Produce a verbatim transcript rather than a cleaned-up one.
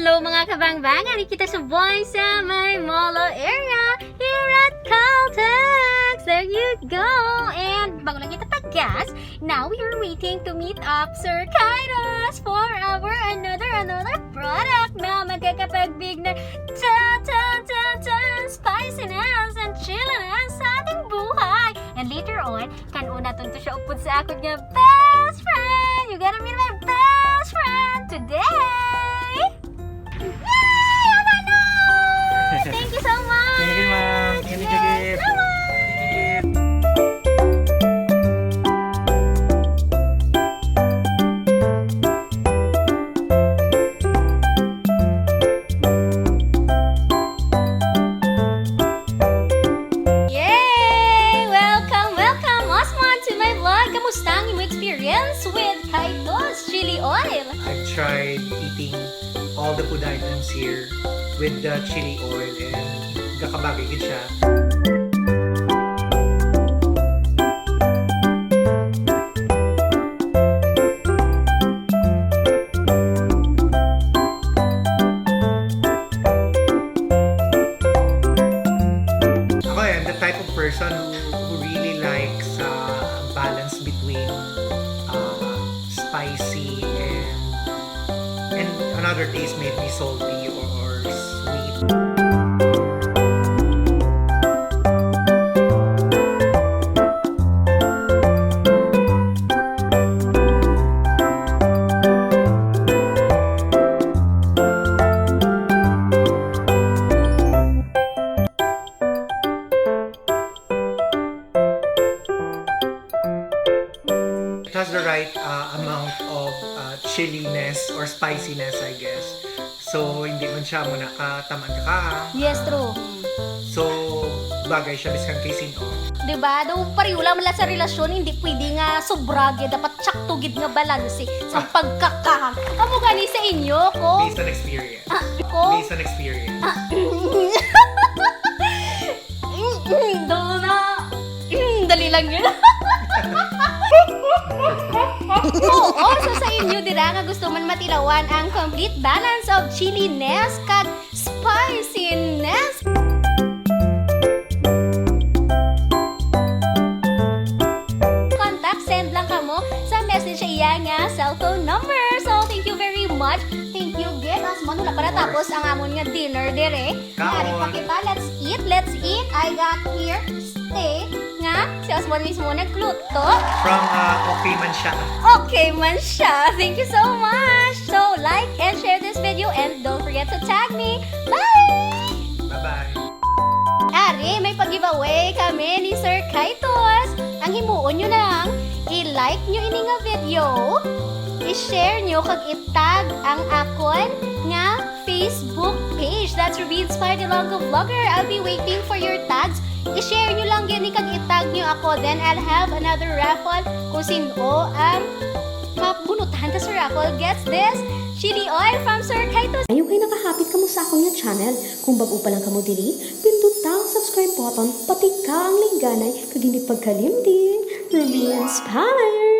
So, mga kabangbang, ari kita subong sa may Molo area here at Caltex. There you go. And bago lang kita pag-gas, now we are waiting to meet up Sir Kairos for our another, another product na magkakapagbig na ta, ta, ta, ta, spiciness and chilliness sa ating buhay. And later on, kan-on naton to siya upod sa akon nga best friend. You gotta meet my best friend today. Yay! Ano, no? Thank you so much. Thank you, ma'am. Thank you, Yes, Jagit. Bye-bye. Yay! Welcome, welcome, Osmond, to my vlog. Kamusta ang imong experience with Kaitos Chili Oil? I've tried eating all the food items here with the chili oil, and gakabagay gid siya. Ako, I'm the type of person who, who really likes, uh, balance between, uh, spicy and, and another taste, maybe salty or, or sweet. It has the right, uh, amount of, uh, chilliness or spiciness, I guess. So, hindi man siya mo nakatamaan ka, ha? Yes, true. So, bagay siya biskan kay sino. Di ba? Daw pareho lang man lang sa relasyon, hindi pwede nga sobra gid. Dapat sakto gid nga balanse sa pagkakahang. Amo gani sa inyo, ko? Based on experience. Ah, ko? Based on experience. Ah. Mm, dali na. Mm, dali lang yun. Oo, so sa inyo dira nga gusto man matilawan ang complete balance of chilliness kag spiciness, contact, send lang kamo sa message sa iya nga cellphone number. So, thank you very much. Thank you, Gil. As man, wala pa natapos ang amon nga dinner dire. Kaon. Ari pa kita. Let's eat, let's eat. I got here steak nga si Osmond mismo nagluto. From, uh, Okay Man Siya. Okay Man Siya. Thank you so much. So, like and share this video and don't forget to tag me. Bye! Bye-bye. Ari, may pag-giveaway kami ni Sir Kaitos. Ang himuon nyo lang, i-like nyo ini nga video, i-share nyo, kag i-tag ang akon nga Facebook page. That's Ruby Inspired Ilonggo Vlogger. I'll be waiting for your tags. I-share nyo lang gani kag i-tag nyo ako. Then I'll have another raffle kung sino ang mabunutan ta sa raffle. Gets this? Chili oil from Sir Kaitos. Ayaw kay nakahapit kamo sa akon nga channel. Kung bag-o pa lang kamo diri, pinduta ang subscribe button, patika ang lingganay, kag hindi pagkalimti, Ruby Inspired!